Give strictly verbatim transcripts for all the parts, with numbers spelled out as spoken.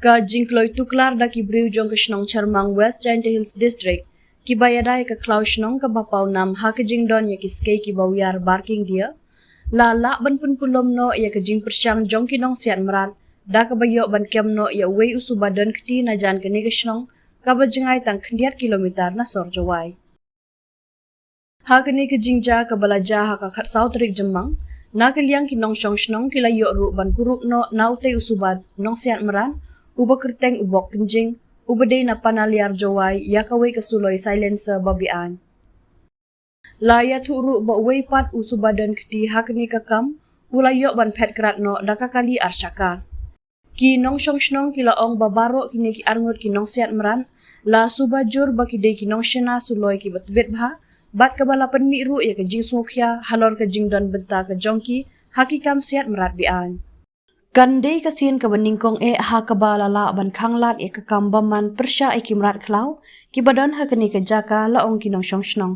Ka jingkloi tuklar da ki briew jong ka shnong Chyrmang, West Jaintia Hills District, kiba ïada ïa ka khlaw shnong kaba paw nam ha ka jingdon ïa ki skei kiba wiar barking deer, la lah ban pynpulom noh ïa ka jingpyrshang jong ki nongsiat mrad da kaba ïoh ban kem noh ïa uwei u suba don kti na jan kane ka shnong kaba jngai tang khyndiat kilometer na sor Jowai. Ha kane ka jingjia kaba la jia ha ka khatsaw tarik Jymmang, na ka liang ki nongshong shnong ki la ïoh ruh ban kurup noh na utei u suba nongsiat mrad uba kyrteng u Bok Kynjing, uba dei na Panaliar Jowai, ïa kawei ka suloi silencer ba be-aiñ. La ïathuh ruh ba uwei pat u suba don kti ha kane ka kam u la ïoh ban phet krad noh da ka kali ar shaka. Ki nongshong shnong ki la ong ba baroh kine ki arngut ki nongsiat mrad la suba jur ba ki dei ki nongshna suloi kiba tbit bha, bad kaba la pynmih ruh ïa ka jingsngewkhia halor ka jingdon bynta ka jong ki ha ki kam siat mrad be-aiñ. Kan dei ka sien kaba nyngkong eh ha kaba la lah ban khanglad ïa ka kam bymman pyrshah ïa ki mrad khlaw kiba don ha kane ka jaka, la ong ki nongshong shnong.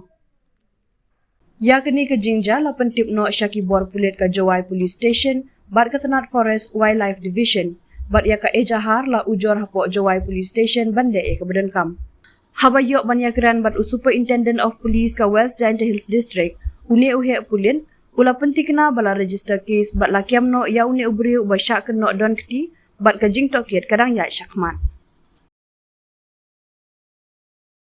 Ïa kane ka jingjia la pyntip noh sha ki bor pulit ka Jowai Police Station bad ka tnat Forest Wildlife Division, bad ïa ka ejahar la ujor hapoh Jowai Police Station ban leh ïa kaba donkam. Haba ïoh ban ïakren bad u Superintendent of Police ka West Jaintia Hills District, une u heh pulit u la pynthikna ba la register case bad la kem noh ïa une u briew uba shah kynnoh don kti, bad ka jingtohkit ka dang ïaid shakhmat.